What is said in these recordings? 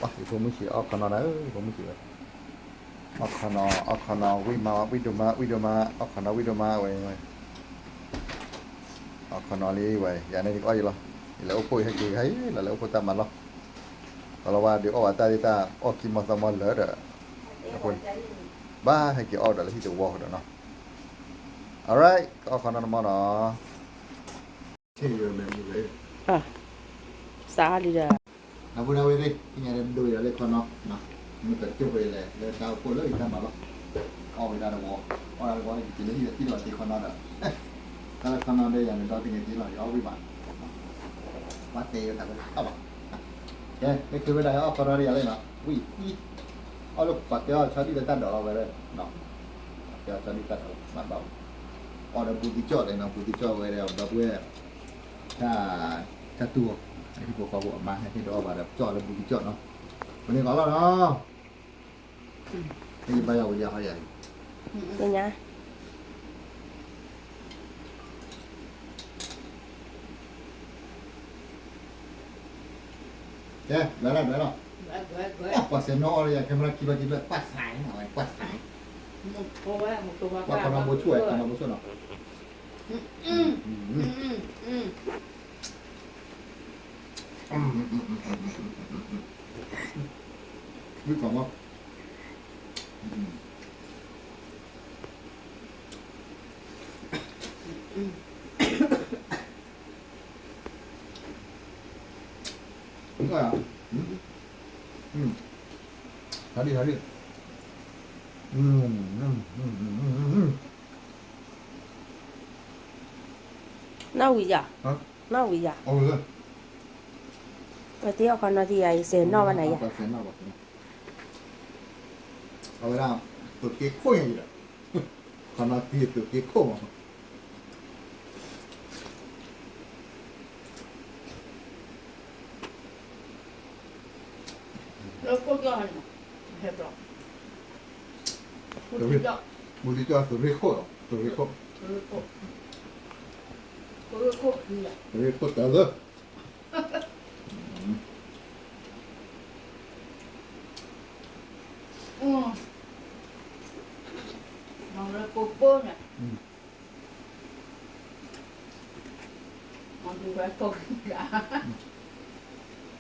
ယဖိမုၣ်ဆံးအီၣ်ခီနီနၤဧၢ, ယဖိမုၣ်ဆံးဝဲ, အီၣ်ခီနီ, အီၣ်ခီနီ, ဝံၣ်မါ, ဝံၣ်ဒိၣ်မါ, ဝံၣ်ဒိၣ်မါ, အီၣ်ခီနီ, ဝံၣ်ဒိၣ်မါဝဲ, အီၣ်ခီနီလံဝဲ, ယၤန့ၣ်ယကအီၣ်ယလီၤ, ယလဲၤအိၣ်ဖှိၣ်ယဟဲက့ၤခါအံၤလီၤ, လဲၤအိၣ်ဖှိၣ်တၢ်မၤလီၢ်, ကလီၤဝါဒီးအီၣ်ဝဲတၢ်ဒ်တၢ်အီၣ်ကံၢ်မီၢ်သီမီၢ်လၢာ်ဒီး, အဃိန့ၣ်, ဘၣ်ဟဲက့ၤအီၣ်ဒီးလၢဟံၣ်တဝီဃီဒီးနီၤ, alright ကအီၣ်ခီနီနမီၢ်နီၤ စးလံဒီး, ဒီပုၢ်ဒီဝဲၢ်သ့ၣ်, သ့ၣ်ညါဒီးဒိယၤလၢခီနီ, မ့ၢ်ကကၠိၣ်ဝဲလဲၣ် လၢတၢ်အိၣ်ဖှိၣ်လၢယတၢ်မၤလီၢ်, အီၣ်ဝဲဒၣ်တဝီ, အီၣ်ဒၣ်တဝီ ယက့ၤလၢဟံၣ်ဒီးထံၣ်ဒီးတ့ခီနီဒီး, တၢ်လၢခီနီဒီးယၤန့ၣ် ဒီသ့ၣ်ညါက့ၤလီၤ ယအီၣ်ဝံၣ်မး, ပှၤတဲယၤတၢ်ဝဲတခါဘၣ်, ကဲ မ့ၢ်ချုးဝဲဒၣ်အီၣ်ခီနီဒီးယၤလံနီၤ, ဝံၣ်, အီၣ်လၢပှၤကဲအီၣ်ဆီဒံၣ်လၢတၢ်ဒိးလီၤဝဲ, ပှၤကဲအီၣ်ဆီဒံၣ်တၢ်ဒိးလီၤ မၤဘၣ်, အီၣ်ဒီးဘူးသံကၠီၣ်လဲၣ်နီၤ, ဘူးသံကၠီၣ်ဝဲဒီး ဒီပုၢ်ဝဲၢ် တၢ်, တၢ်တူၢ်အီၤ, ဟံၣ်ဖိဃီဖိအမါဟဲဟ့ၣ်ဒီးအီၣ်ဘၣ်ဒီးကၠီၣ်လၢဘူးကၠီၣ်နီၤ, ပန့ၢ်ကီးလီၤနီၤ, ဟဲယဘါယွၤဝံၤလံဟီယၤအံၤ, သ့ၣ်ညါ, ကဲ ဒွဲလီၤ ဒွဲလီၤ, ပှၤစဲးနီၣ်အီၣ်လၢယၤ camera ခံဘျီခံဘျီ ပှၤသး, ပှၤသး, ပှၤခီနီဘိဆိၣ်ဝဲ ခီနီဘိဆိၣ်နီၤ ဝံၣ်ကီးမီၢ်, ဟးဒံး ဟးဒံး, နီၣ်ဝံၤယၤ, နီၣ်ဝံၤယၤ, ဝဲသ့ၣ်အီၣ်ခီနီၣ်သံယၤ ယစဲးနီၣ်ဘၣ်နၤယၤ, အဝဲဒၣ်, သုးက့ခိၣ်ယၤဒီး, ခီနီၣ်သံသုးက့ခိၣ်မး လၢကိၣ်ကၠီၣ်န့ၣ်, ဟဲဘျီ, ဘူးသံကၠီၣ်သုးရ့ၣ်ခိၣ်လီၤ, သုးရ့ၣ်ခိၣ်, သုးရ့ၣ်ခိၣ်တၢ်လၢ, မၤလၢကိၣ်ကိၣ်န့ၣ် မၤဒုးဝဲကိၣ်ကၠီၣ်,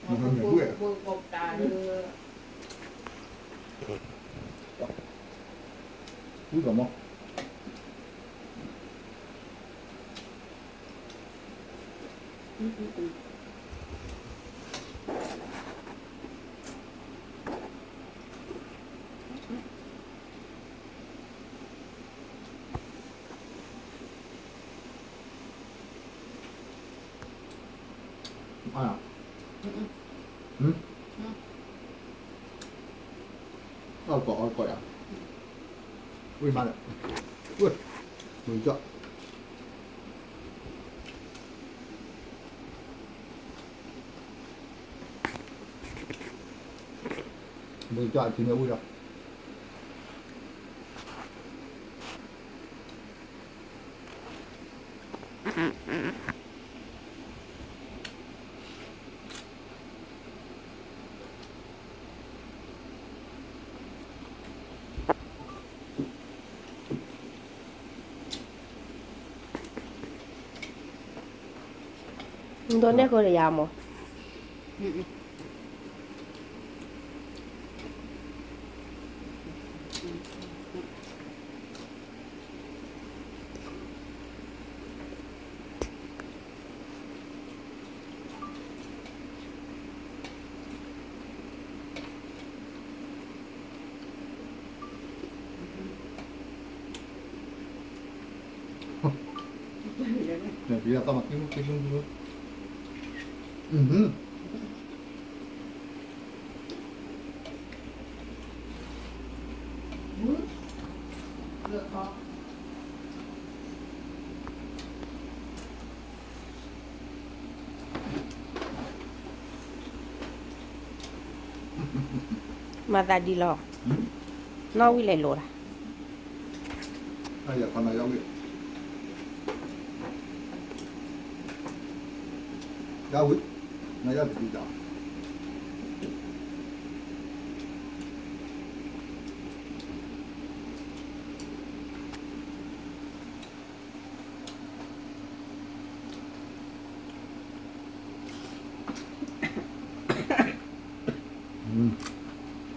မၤဒုးဝဲကိၣ်ကၠီၣ်တၢ်လၢ, ဝံၣ်ကီးမီၢ် အီၣ်ကီး အီၣ်ကီးယၤ, ဝံၣ်မးဒီး, ဝံၣ်, ဝံၣ်ကၠီၣ် ဘူးကၠီၣ်အထံန့ၣ်ဝံၣ်ဒီး ဒိးန့ၢ်ဃိဒီးယၤမး မၤသးဒ်လီၤ, နီၣ်ဝံၤလဲၤလိာ်တၢ်, ယဝံၤ, နယတဒ်တၢ်, နယတဒ်တၢ်, ဆီဒ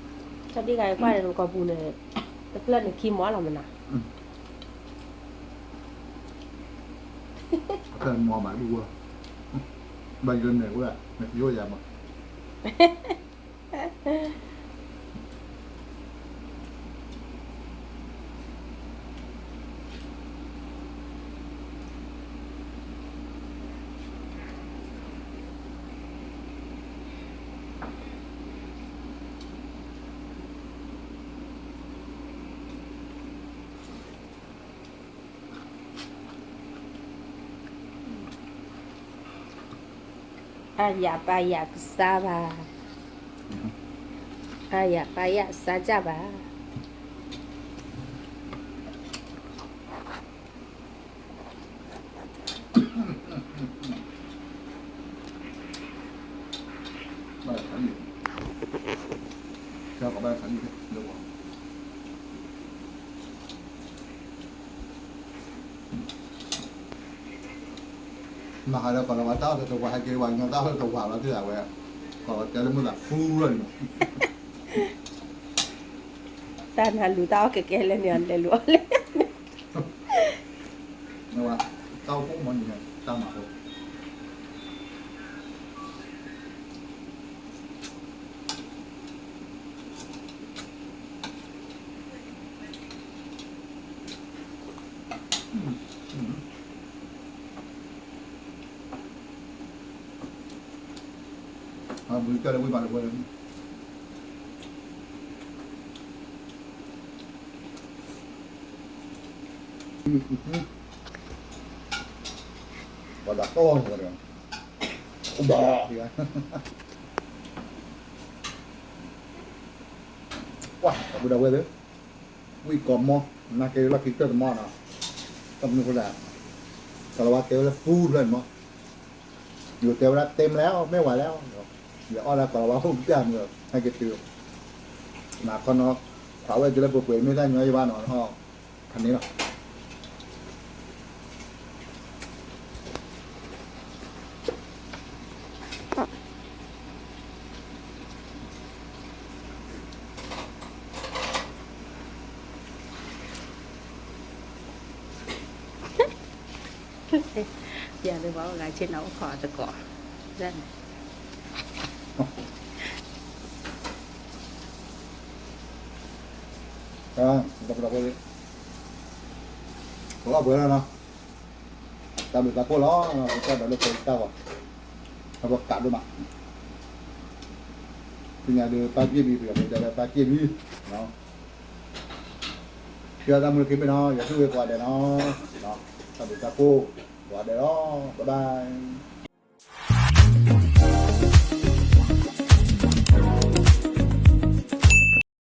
ံၣ်ဂၤအံၤကွၢ်န့ၣ် နကီၢ်ပူၤန့ၣ် တဖျၢၣ်န့ၣ်ခံမီလီၤမနၤ, တဖျၢၣ်မီမးဒုဝဲ, ဘၣ်ယိၣ်န့ၣ်ဝဲ, နကယိၣ်ယၤမး အါယၤပၢ်ယၤကစၢ်ဘၣ်, အါယၤပၢ်ယၤကစၢ်ဘၣ်. မၤဟးဒီးကီၢ်လီၤဝါတၢ်အီၣ်တဝၤ ဟဲက့ၤဝဲညီတၢ်အီၣ်တဝၤလီၤ တဲဒၣ်ဝဲ, ကီၢ်လီၤတဲလၢမုၢ်သးဖူလီၤန့ၣ်, တၢ်နလူၤတၢ်အီၣ်ကဲကဲလဲၣ်န့ၣ် လဲၤလူၤအီၣ်လဲၣ်, တၢ်အိၣ်ဖှိၣ်မီၤန့ၣ် တၢ်မၤဖိ အဘုကၢ်လၢဝံၣ်ဘၣ်လၢဝဲလၢ ပှၤဒၣ်တီၢ်ဝဲဒီး ဘၣ် ပှၤဒၣ်ဝဲသ့ၣ် ဝံၣ်ကိးမီ နာ်က့လီၢ်ခံကတၢၢ်တမီနီၤ, တၢ်မနုၤဃိလဲၣ်, ကီၢ်လီၤဝါတဲဝဲလၢသူဖျၢၣ်န့ၣ်မီ, ယိၤတဲဝဲဒၣ်တဲမလဲၣ် မ့ၢ်ဝဲလဲၣ်, ယအီၣ်ဒၣ်ကီၢ်လီၤဝါအိၣ်ကတၢၢ်မီ, ဟဲက့ၤတုၤ နၤခီနီၤ, ခွးဝဲဒ်လၢပှဲၤပှဲၤမ့ၢ်တၢ်ညီယဘၣ်နီၤ, ဖးန့ၣ်လီၤ. ယၤလၢပှၤအိၣ်ဂၤဆ့ၣ်နီၤအိၣ်ခိးအသကိး, ပအီၣ်ပှဲၤလီၤနီၤ, တၢ်ဘျုးတၢ်ဖှိၣ်လီၤ, တၢ်ဒိးလၢပတၢ်ဂီၤ, ပကးဒိၣ်မး, သ့ၣ်ညါဒုးပၢ်က့ၢ်ဘံ ပယီၤတဲလၢပၢ်က့ၢ်ဘံ, ပှၤတၢ်မုၢ်လၢခံဘ့ၣ်နီၤ ယွၤဆိၣ်ဂ့ၤကိးဂၤဒဲးနီၤ, တၢ်ဘျုးတၢ်ဖှိၣ် ကိးဂၤဒဲးလီၤ, bye bye.